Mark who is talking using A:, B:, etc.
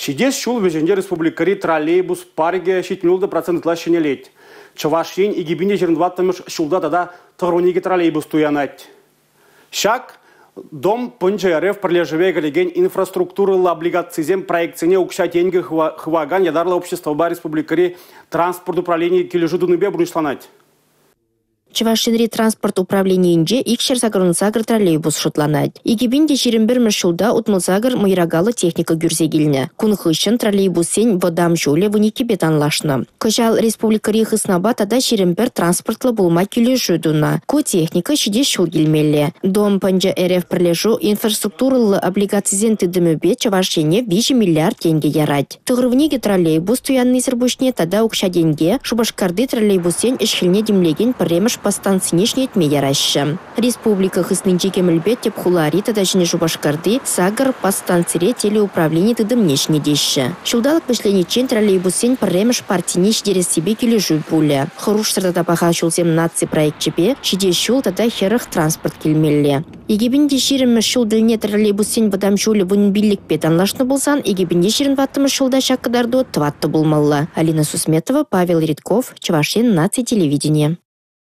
A: Ҫитес ҫул вӗҫӗнче республикӑри троллейбус паркӗ 76 процент ытла ҫӗнелет. Чӑваш Ен 2024-мӗш ҫулта тата 92 троллейбус туянать. Ҫак Дом ПНЧ-РФ пӗрлешӗве кӗрекен инфраструктурӑллӑ облигацисем проектсене укҫа-тенкӗ хывакан ятарлӑ обществӑпа республикӑри транспорт управленийӗ килӗшӳ тунипе пурнӑҫланать.
B: Чӑваш Енри транспорт управленийӗнче 288 троллейбус шутланать. 2021-мӗш ҫулта 68 мӑйракаллӑ техника кӳрсе килнӗ. Кун хыҫҫӑн троллейбуссен вӑтам ҫулӗ 12-пе танлашнӑ. Кӑҫал республикӑри хыснапа тата 21 транспортлӑ пулма килӗшӳ тунӑ. Ку техника ҫитес ҫул килмелле. Дом пӑнчӑ РФ пӗрлешӳ инфраструктурӑллӑ облигацисен тытӑмӗпе Чӑваш Ене 3 миллиард тенкӗ ярать. 92 троллейбус туяннисӗр пуҫне тата укҫа-тенке Шупашкарти троллейбуссен ӗҫ-хӗлне тимлекен пӗрремӗш подстанцине ҫӗнетме яраҫҫӗ. Республика хыснинчи кӗмӗлпе тӗп хулари тата Ҫӗнӗ Шупашкарти сакӑр подстанцире телеуправлени тытӑмне ҫӗнетеҫҫӗ. Ҫулталӑк вӗҫлениччен троллейбуссен пӗрремӗш партине ҫитерессипе килӗшӳ пулӗ. Хӑрушсӑр тата паха ҫулсем наци проекчӗпе ҫитес ҫул тата 40 транспорт килмелле. 2020-мӗш ҫул тӗлне троллейбуссен вӑтам ҫулӗ 15-пе танлашнӑ пулсан, 2024-мӗш ҫулта ҫак кӑтарту 4 пулмалла. Алина Сусметова, Павел Редков, Чӑваш Ен наци телевиденийӗ.